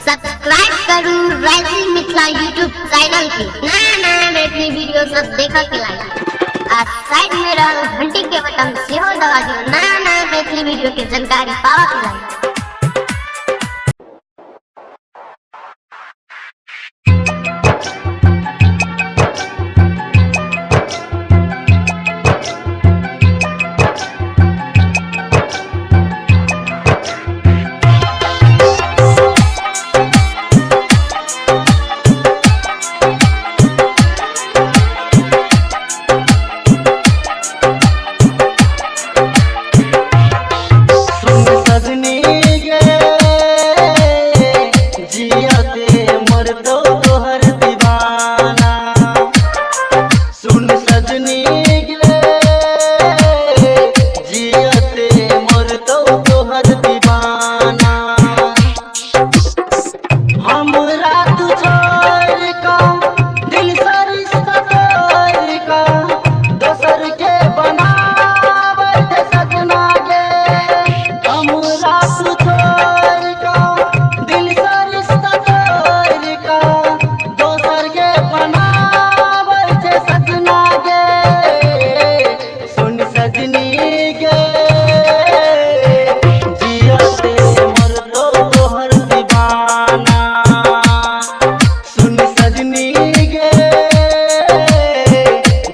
Subscribe करू rising Mithila YouTube channel के नया नया मैथिली वीडियो सब देखऽ के लागी आ साइड में रहल घंटी के बटन सेहो दबा दियौ नया नया मैथिली वीडियो के जानकारी पाबऽ के लागी। सुन सजनी गे, जियते मरतो तोहर दीवाना। सुन सजनी गे, जियते मरतो तोहर दीवाना। हमरा तू छोड़ का दिल से रिश्ता तोड़ का दोसर के बनाबै दे सजना गे। हमरा तू छोड़ का दिल से रिश्ता तोड़ का दोसर के बनाबै दे सजना गे। सुन सजनी गे, जियते मरतो तोहर दीवाना। सुन सजनी गे,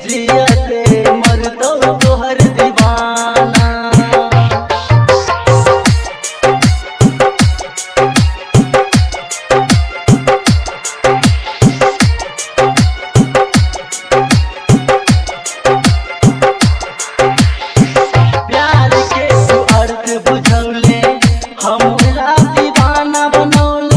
जियते मरतो तोहर दीवाना। प्यार के तू अर्थ बुझौले, हमरा दीवाना बनौले।